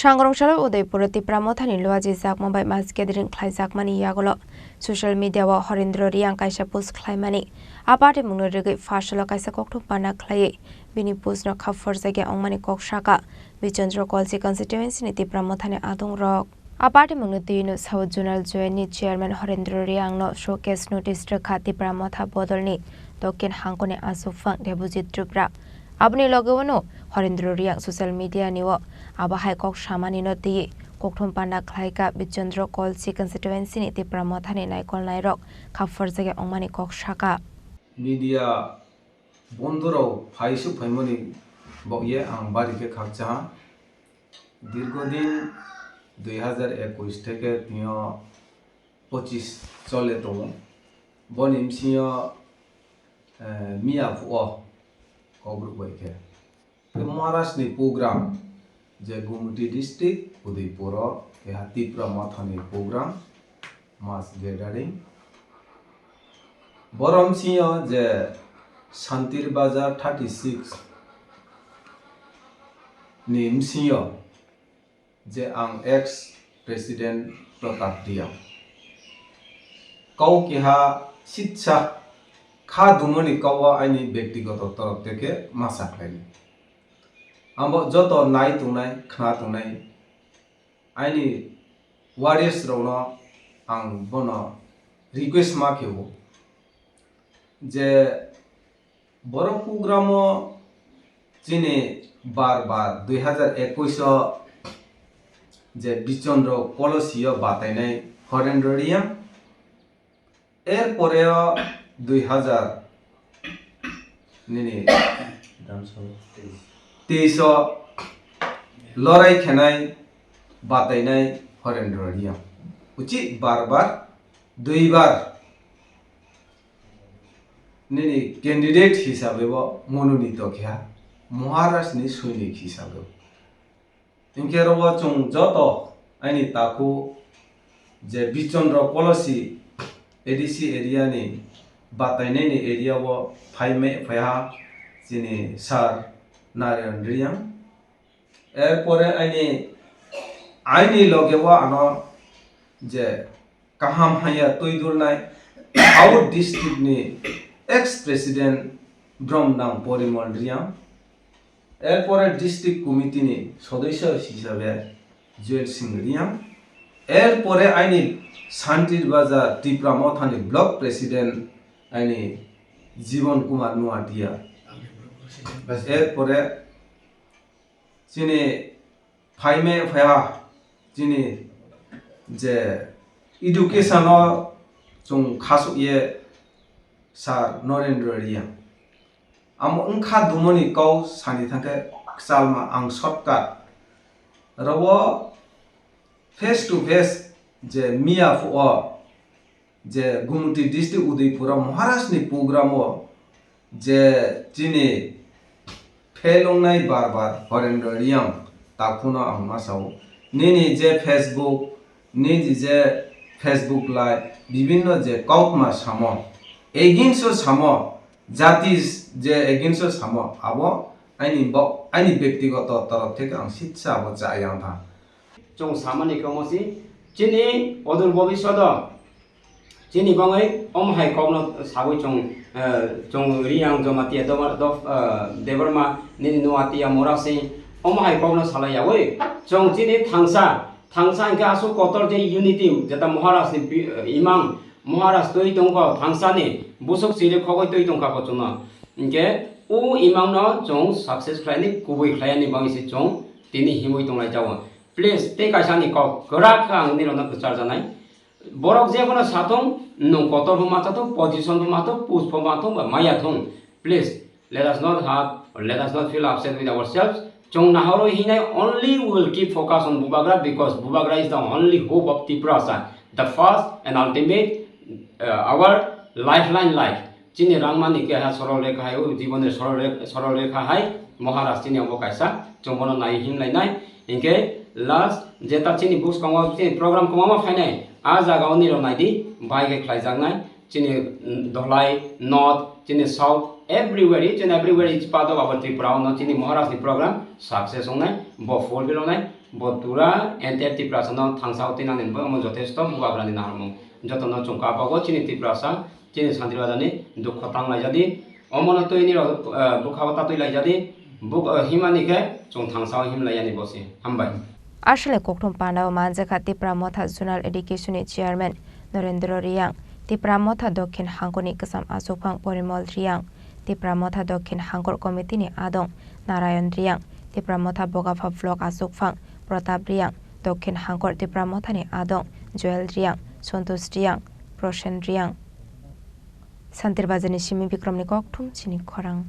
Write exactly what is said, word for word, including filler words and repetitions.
Sangrong salo Udaipur o Tipra Mothani luaji jakma bai mass gathering khlaijakmani yagulo social media o Horendro Riang kaisa post khlaimani. A party mungno rigwi pharsalo kaisa koktwm panda khlaiwi bini post no khapphorjakya wngmani kok saka Bichandra Kolsi constituency ni Tipra Mothani adongrok. A party mungno twiwi no South Zonal Joint ni chairman Horendro Riang no showcase notice rwkha Tipra Motha bodolni Dokhin hangkoni aswk phang Debojit Tripura. Aboni loge uano Horendro Riang social media ni o abo hai kok samani no twiwi koktwm panda khlaika Bichandra Kolsi constituency ni Tipra Mothani naikol nairok khapphorjakya wngmani kok saka. Media bondhurok phai swk phaimani bokye ang bari khe khakchaha. Dirghodin dui hazar ekush theke tino pochis chole tongo. Boni bsingyo, eh, miya phuo Kokborok bai khe. Tei Maharashtra ni program je Gumti district Udaipur o keha Tipra Mothani program mass gathering. Borom singyo je Santir Bazar thirty six ni bsingyo je ang ex president Pratap Riang. Kau keha sitsa kha dumoni kau o aini bektigoto torop teke masa khlaini. Abo joto nai tongnai, khna tongnai aini warriors rokno ang bono request ma khe o je borok program o chini bar bar dui hazar ekush o je Bichondro Kolosi o batainai Horendro Riang. Er pore o dui hazar nini teis o lorai khenai batainai Horendro Riang. Uchi bar bar dui bar nini candidate hisabe bo mononito khe ha, Maharashtra ni soinik hisabe. Hinkhe oro chwng joto aini takhu je Bichondro Kolosi A D C area ni batainai ni area o phai me phai ha chini sir Narayan Riang. Er pore aini, aini loge o ano je kaham haya twi dulnai South district ni ex president Bromdang Porimol Riang, er pore district committee ni sodosyo hisabe Joel Singh Riang, er pore aini Santir Bazar Tipra Mothani block president aini Jibon Kumar Nuatia, er pore chini phaime phaiha chini je education o chwng khasuk ye sir Narendra Riang. Amo wngkha dumoni kau sani thangkhe kwchalma ang shortcut. Robo face to face je miya phuo je Gumti district Udaipur o Maharaj ni program o je chini phelongnai bar bar Horendra Riang takhuno ang ma sao. Nini je Facebook, nini je Facebook live, bibinno je kaukma samo, against o samo, jati je against o samo, abo aini bo, aini bektigoto torop theke ang sitsa abo cha yang tha. Chwng samani kamo si, chini odur bobishodo, chini bangwi omo hai kokno sawi chwng, eh, chwng Riang Jomatia Doma-, Dof-, eh, Debbarma nini Nuatia Murasing omo hai kokno salai yawi chwng chini thangsa, thangsa hinkhe aswk kotor je unity jeta Maharaj ni bi-, imang Maharaj twi tongkha thangsani busuk chiri khogwi twi tongkha kochwngno. Hinkhe o imangno chwng success khlaini kubui khlaiyani bangwi se chwng tini himwi tonglai jago. Please, tei kaisa ni kok kwrak khe ang nirokno kwchar janai. Borok jebono sathung, nwng kotor bo machathung, position bo mathung, post bo mathung ba maya thung. Please, let us not have, or let us not feel upset with ourselves. Chwng nahorwi hinai only we will keep focus on Bubagra because Bubagra is the only hope of Tiprasa, the first and ultimate, uh, our lifeline life. Chini rangmani keha sorol rekha hai, o jibon ni sorol re-, sorol rekha hai, Maharaj chini obo kaisa, chwng bono nai himlai nai. Hinkhe last jeta chini bwskango chini program kwbangma phainai, a jaga o nirok nai di, bai khe khlaijaknai. Chini, mm, Dholai, North, chini South, everywhere, each and everywhere, each part of our Tripura, ono chini Maharaj ni program success wngnai, bo fulfill wngnai. Bo tura entire Tiprasa no thangsa o tinang ni bo omo jothesto bubagra ni naharmung. Joto no chwng kabago chini Tiprasa, chini Santir Bazar ni dukho tang lai jadi. Omo no twi ni rok, eh, bukha o ta twi lai jadi. Buk, eh, himani khe chwng thangsa o him lai yani bo se. Hambai. Aswk le kokthum panda o manjakha Tipra Motha Zonal Education ni Chairman Norendra Reang, Tipra Motha Dokhin Hangkor ni kwcham achukphang Porimol Reang, Tipra Motha Dokhin Hangkor Committee ni adong Narayan Reang, Tipra Motha Bogapha Block achukphang Pratap Reang, Dokhin Hangkor Tipra Motha ni adong Joel Reang, Santosh Reang, Prosen Reang. Santir Bazar ni simi Bikrom ni kokthum chini khorang.